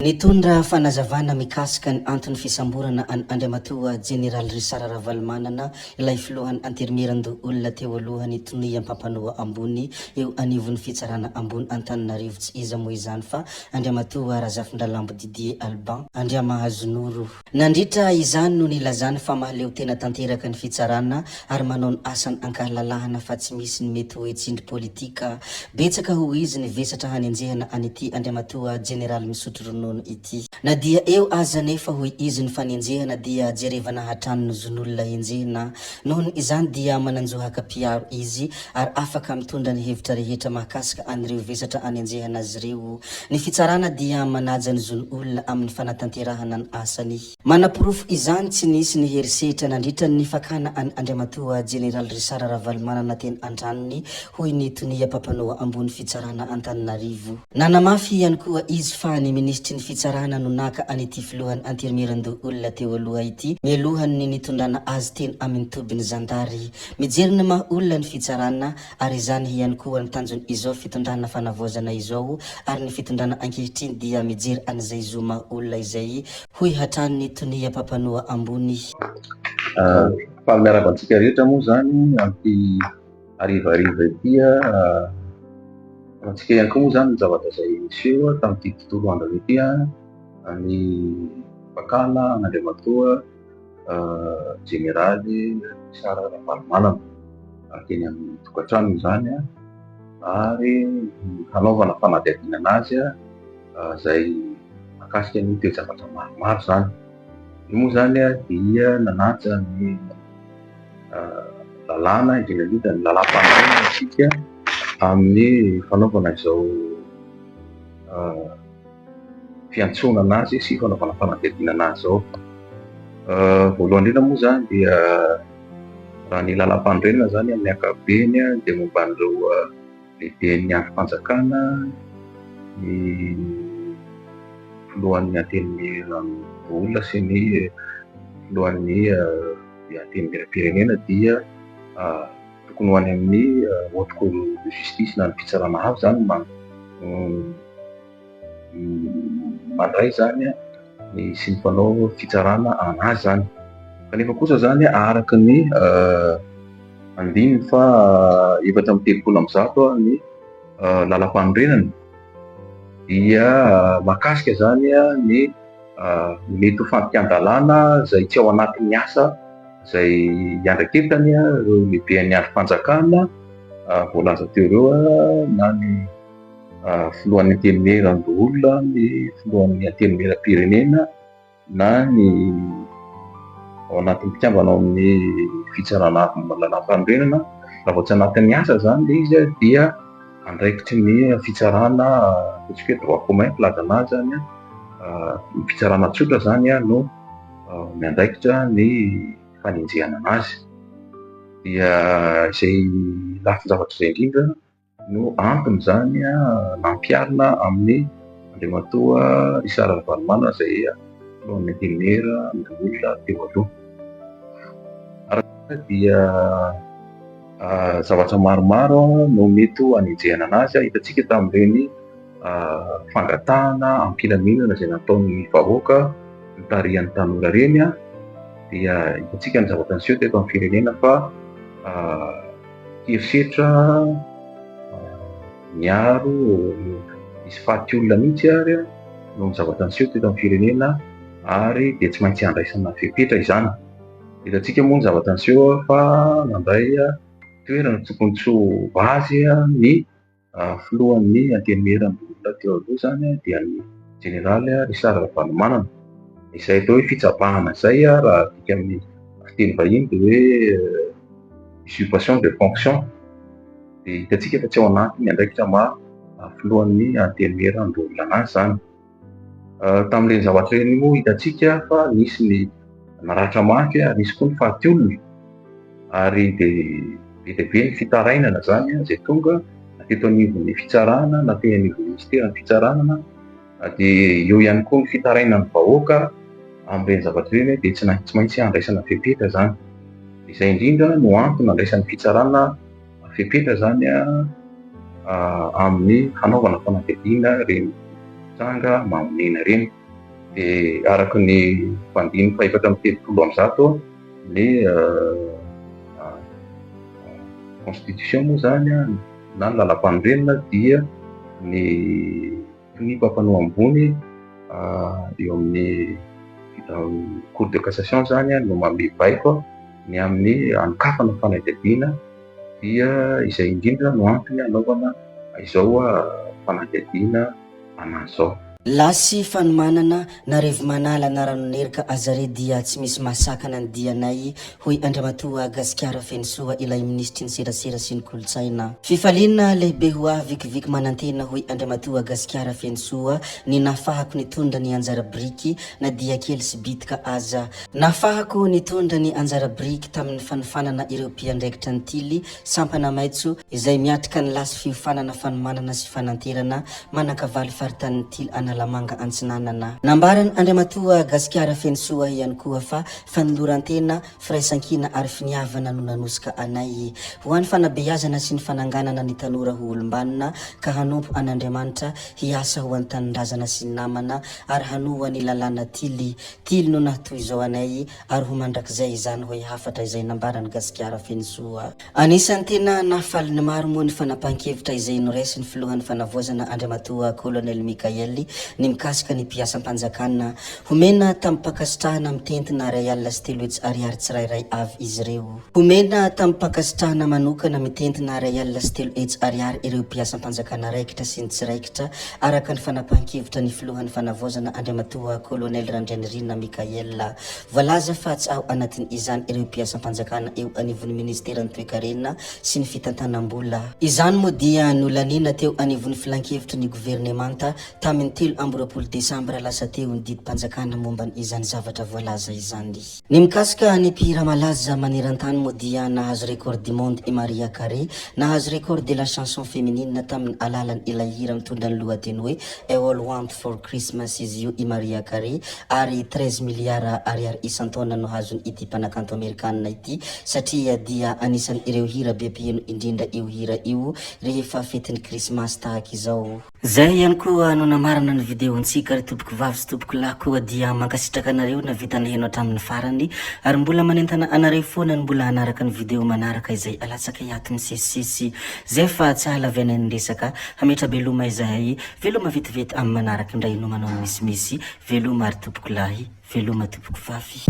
Nitondra fanazavana mikasika ny anton'ny fisamborana an' Andriamatoa Jeneraly Richard Ravalomanana, ilay filohan'ny Antenimierandoholona teo aloha ny tonia mpampanoa ambony eo anivon'ny Fitsarana ambony Antananarivo tsy iza moa izany fa Andriamatoa Razafindralambo Didier Alban Andriamahazonoro. Nandritra izany no nilazany fa mahaleo tena tanteraka ny fitsarana ary manao ny asany ankahalalahana fa tsy misy ny mety hoe tsindry politika. Betsaka hoy izy ny vesatra hanenjehana an'ity Andriamatoa Jeneraly misotro ronono ity. Na dia eo aza anefa hoy izy ny fanenjehana dia jerevana hatrany ny zon'olona enjehina. Nohon izany dia manan-jo haka mpiaro izy ary afaka mitondra ny hevitra rehetra mahakasika an'ireo vesatra anenjehana azy ireo. Ny fitsarana dia manaja ny zon'olona amin'ny fanatanterahana ny asany. Manaporofo izany tsy nisy ny herisetra nandritra ny fakana an' Andriamatoa Jeneraly Richard Ravalomanana teny an-tranony, hoy ny tonia mpampanoa ambony fitsarana Antananarivo. Nanamafy ihany koa izy fa ny minisitry ny fitsarana no naka an'ity filohan'ny Antenimierandoholona teo aloha ity mialohan'ny nitondrana azy teny amin'ny tobin'ny zandary. Mijery ny maha olona ny fitsarana ary izany ihany koa ny tanjon'izao fitondrana fanavaozana izao ary ny fitondrana ankehitriny dia mijery an'izay zo maha olona izay, hoy hatrany ny tonia mpampanoa ambony. Faly miarahaba antsika rehetra moa izany amin'ity harivariva ity. Hitantsika ihany koa moa izany ny zavatra izay niseho tamin'ity tontolo andro ity, ny fakana an'Andriamatoa Jeneraly Richard Ravalomanana teny amin'ny tokantranony izany ary ny fanaovana fanadihadiana anazy izay mahakasika ny toe-javatra maromaro izany. Io moa izany dia nanaja ny lalàna, indrindra indrindra ny lalàm-panorenana isika amin'ny fanaovana izao fiantsoana anazy sy fanaovana fanadihadiana anazy izao. Voalohany indrindra moa izany dia raha ny lalàm-panorenana izany amin'ny ankapobeny dia momba an'ireo lehiben'ny andrim-panjakana, ny filohan'ny antenimierandoholona sy ny filohan'ny antenimieram-pirenena dia tokony ho any amin'ny haute cour de justice na ny fitsarana avo izany mandray izany ny sy ny mpanao fitsarana anazy izany. Kanefa kosa izany araka ny andininy faha 134 ny lalàmpanorenana dia mahakasika izany ny mety ho fandikan-dalàna izay tsy ao anatin'ny asa izay iandraiketany ireo lehiben'ny andrim-panjakana voalaza teo ireo na ny filohan'ny antenimierandoholona, ny filohan'ny antenimierampirenena na ny ao anatin'ny mpikambana ao amin'ny fitsarana avo momba ny lalàmpanorenana. Raha vao tsy anatin'ny asa izany ilay izy dia andraikitry ny fitsarana ataontsika hoe droit commun filazana azy izany, ny fitsarana tsotra izany no miandraikitra ny fanenjehana anazy. Dia izay lafin-javatra izay indrindra no antony izany nampiharina amin'ny Andriamatoa Richard Ravalomanana izay filohan'ny Antenimiera loholona teo aloha. Araka izany dia zavatra maromaro no mety ho hanenjehana anazy. Hitantsika tamin'ireny fangatahana am-pilaminana izay nataon'ny vahoaka notarihan'ny tanora ireny dia hitantsika ny zavatra niseho teto amin'ny firenena fa herisetra niaro nisy faty olona mihitsy ary noho ny zavatra niseho teto amin'ny firenena ary dia tsy maintsy andraisana fepetra izany. Hitantsika moa ny zavatra niseho fa nandray toerana tokony tsy ho azy ny filohan'ny antenimierandoholona teo aloha izany dia ny jeneraly Richard Ravalomanana. Izay atao hoe fitsabahana izay raha adika amin'ny fiteny vahiny dia hoe usurpation de fonction. Dia hitantsika fa tsy ao anatin'ny andraikitra maha filohan'ny antenimierandoholona anazy izany. Tamin'ireny zavatra ireny moa hitantsika fa nisy ny naratra mafy ary nisy koa ny faty olona ary dia be dia be ny fitarainana izany izay tonga na teto anivon'ny fitsarana na teny anivon'ny minisiteran'ny fitsarana dia eo ihany koa ny fitarainan'ny vahoaka amin'ireny zavatra ireny dia tsy maintsy andraisana fepetra izany. Izay indrindra no antony andraisan'ny fitsarana fepetra izany amin'ny hanaovana fanadihadiana ireny tranga mahonena ireny. Dia araka ny fandininy fahefatra amby 130 ny constitution moa izany na ny lalàmpanorenana dia ny tonia mpampanoa ambony eo amin'ny cour de cassation izany no manome baiko ny amin'ny hanokafana fanadihadiana dia izay indrindra no antony hanaovana izao fanadihadiana anazy izao. Lasy fanomanana na revo manala na ranonerika aza re dia tsy misy mahasakana ny dianay, hoy Andriamatoa Gasikara Fenosoa ilay minisitry ny serasera sy ny kolontsaina. Fifaliana lehibe ho ahy vikiviky manantena, hoy Andriamatoa Gasikara Fenosoa, ny nahafahako nitondra ny anjara biriky na dia kely sy bitika aza. Nahafahako nitondra ny anjara biriky tamin'ny fanofanana ireo mpiandraikitra ny Tily, sampana maitso, izay miatrika ny lasy fiofanana fanomanana sy fananterana Manakavaly faritanin'ny Tily Analamanga Antsinanana. Nambaran' Andriamatoa Gasikara Fenosoa ihany koa fa fanoloran-tena, firaisankina ary finiavana no nanosika anay ho any fanabeazana sy ny fananganana ny tanora ho olom-banona ka hanompo an'Andriamanitra, hiasa ho an'ny tanindrazana sy ny namana ary hanoa ny lalàna Tily. Tily no nahatoy izao anay ary ho mandrakizay izany hoy hafatra izay nambaran'i Gasikara Fenosoa. Anisan'ny tena nahafaly ny maro moa ny fanapahan-kevitra izay noraisin'ny filohan'ny fanavaozana Andriamatoa Colonel Mickael ny mikasika ny mpiasam-panjakana. Homena tamim-pankasitrahana mitentina 301 ariary tsirairay avy izy ireo. Homena tamim-pankasitrahana manokana mitentina 301 ariary ireo mpiasam-panjakana raikitra sy ny tsy raikitra araka ny fanapahan-kevitra ny filohan'ny fanavaozana Andriamatoa Colonel Randrianirina Mickael. Voalaza fa tsy ao anatin'izany ireo mpiasam-panjakana eo anivon'ny minisiteran'ny Toekarena sy ny fitantanam-bola. Izany moa dia nolaniana teo anivon'ny filankevitry ny governemanta tamin'ny 23 desambra lasa teo ny didim-panjakana momba izany zavatra voalaza izany. Ny mikasika ny mpihira malaza maneran-tany moa dia nahazo record du monde i Mariah Carey, nahazo record de la chanson féminine tamin'ny alalan' ilay hira mitondra ny lohateny hoe All Want for Christmas Is You i Mariah Carey ary 13 miliara ariary isan-taona no hazon' ity mpanakanto amerikanina ity satria dia anisan' ireo hira be mpiheno indrindra io hira io rehefa fetin'ny krismasy tahaka izao. Zay ihany koa no namarana ny video-ntsika ry tompoko vavy sy tompoko lahy koa dia mankasitraka anareo navita naheno hatramin'ny farany ary mbola manentana anareo foana ny mbola hanaraka ny video manaraka izay alatsakay ato misesisesy zay fa tsy hahalavianay ny resaka hametra-beloma izahay veloma vetivety amin'ny manaraka indray no manao ny misimisy veloma ry tompoko lahy veloma tompoko vavy.